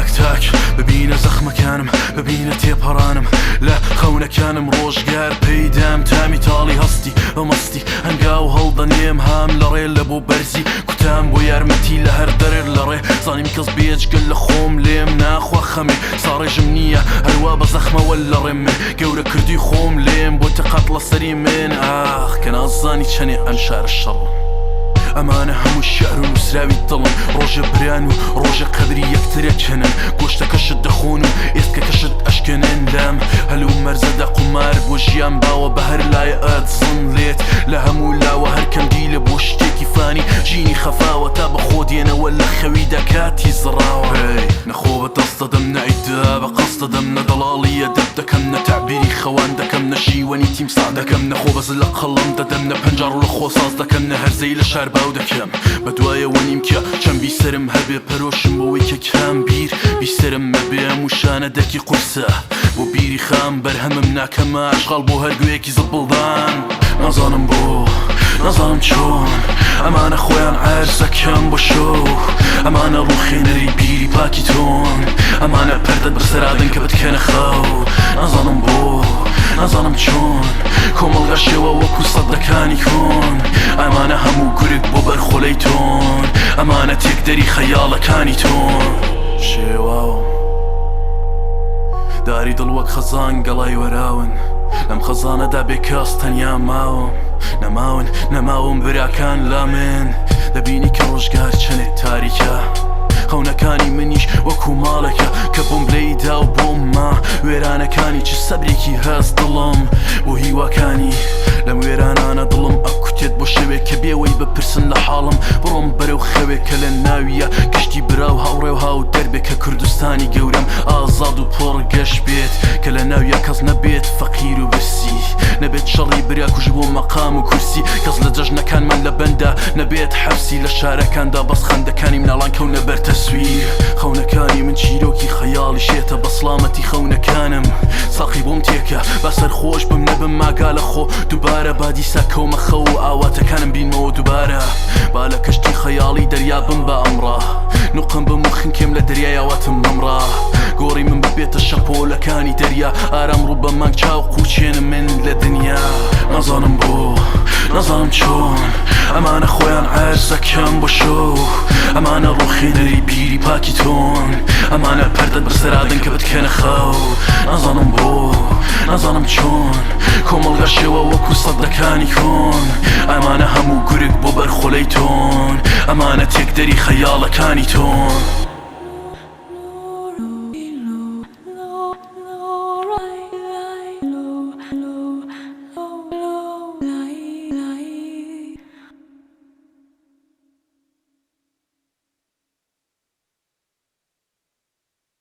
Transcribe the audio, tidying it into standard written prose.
تاک تاک ببینە زەخمەکانم ببینە تێپەڕانم لە خەونەکانم ڕۆژگار پێیدام تامی تاڵی هەستی بە مەستی هەنگاو هەڵدەنێم هام لە ڕێ لە بۆ بەرزی کوتام بۆ یارمەتی لە هەر دەرێ لە ڕێ زانیم کەس بێجگە لە خۆم لێم ناخوا خەمێ ساڕێژم نییە هەروا بە زەخمەوە لە ڕێم من گەورە کردی خۆم لێم بۆتە قەتڵە سەری من ئاخ کە نازانی چەنێ ئەم شارە شەڕە. ئەمانە هەموو شیعر و نووسراوی دڵن ڕۆژێ بران و ڕۆژێ قەبری یەکتر ئەکەنن گۆشتەکەشت دەخۆن و ئێسکەکەشت ئەشکێنن لەم هەل و مەرزەدا قومار بۆ ژیان باوە بە هەر لایە ئەدزن لێت لە هەموو لاوە هەر کەم دیلە بۆ شتێکی فانی ژینی خەفاوە تا بە خۆ دێنەوە لە خەویدا کاتی زڕاوە. هەی نە خۆ بە دەست دەدەم نە ئیدعا بە قەست دەدەم نە دەڵاڵی ئەدەب دەکەم نە تەعبیری خەوان دەکەم نە شیوەنی تیمساح دەکەم نە خۆ بە زلە قەڵەم دەدەم نە پەنجا ڕوو لە خۆ ساز دەکەم نە هەرزەی لە شار باو دەکەم بە دوایەوە نیم کە چەند بیسەرم هەبێ پەرۆشم بەوەی کە کام بیر بیسەرم مەبێ ئەم وشانە دەرکی قورسە بۆ بیری خام بەرهەمم ناکەمە ئاشغاڵ بۆ هەر گوێیەکی زبڵدان. نازانم بۆ نازانم چۆن ئەمانە خۆیان عەرزەکەن بۆ شۆو ئەمانە ڕوخێنەری بیری پاکی تۆن ئەمانە پەردەت بەسەرادەن کە بتکەنە خەو نازانم بۆ نازانم چۆن کۆمەڵگا شێوە وەکو سەدەکانی کۆن ئەمانە هەموو گورگ بۆ بەرخۆلەی تۆن ئەمانە تێکدەری خەیاڵەکانی تۆن. شێواوم داری دڵ وەک خەزان گەڵای وەراون لەم خەزانەدا بێکەس تەنیا ماوم نەماون نەماوم براکان لا من دەبینی کە ڕۆژگار چەنێک تاریکە خەونەکانی منیش وەکو ماڵێکە کە بۆم لێیدا و بۆم ما وێرانەکانی چ سەبرێکی هەست دڵم بۆ هیواکانی لەم وێرانانە دڵم ئەکوتێت بۆ شەوێک کە بێوەی بپرسن لە حاڵم بڕۆم بەرەو خەوێک کە لە ناویە گشتی برا و هاوڕێ و هاو دەربێ کە کوردستانی گەورەم ئازاد و پڕ گەش بێت کە لە ناویا کەس نەبێت فەقیر و برسی نەبێت شەڕی برا کوژی بۆ مەقام و کورسی کەس لە جەژنەکانمان لە بەندا نەبێت حەپسی لە شارەکاندا بەس خەندەکانی مناڵان کەونە بەر تەسویر خەونەکانی من چیرۆکی خەیاڵی شێتە بە سڵامەتی خەونەکانم ساقی بۆم تێکە با سەرخۆش بم نەبم ماگا لە خۆ دوبارە با دیسا کەومە خەو و ئاواتەکانم بینمەوە دوبارە با لە کەشتی خەیاڵی دەریا بم با ئەمڕا نوقم بم و خنکێم لە دەریای ئاواتم بمڕا گۆڕی من ببێتە شەپۆلەکانی دەریا ئارام ڕوو بە مانگ چاو قوچێنم من لە دنیا. نازانم بۆ نازانم چۆن ئەمانە خۆیان عەرزەکەن بۆ شۆو ئەمانە ڕوخێنەری بیری پاکی تۆن ئەمانە پەردەت بەسەرادەن کە بتکەنە خەو نازانم بۆ نازانم چۆن کۆمەڵگا شێوە وەکو سەدەکانی کۆن ئەمانە هەموو گورگ بۆ بەرخۆلەی تۆن ئەمانە تێکدەری خەیاڵەکانی تۆن.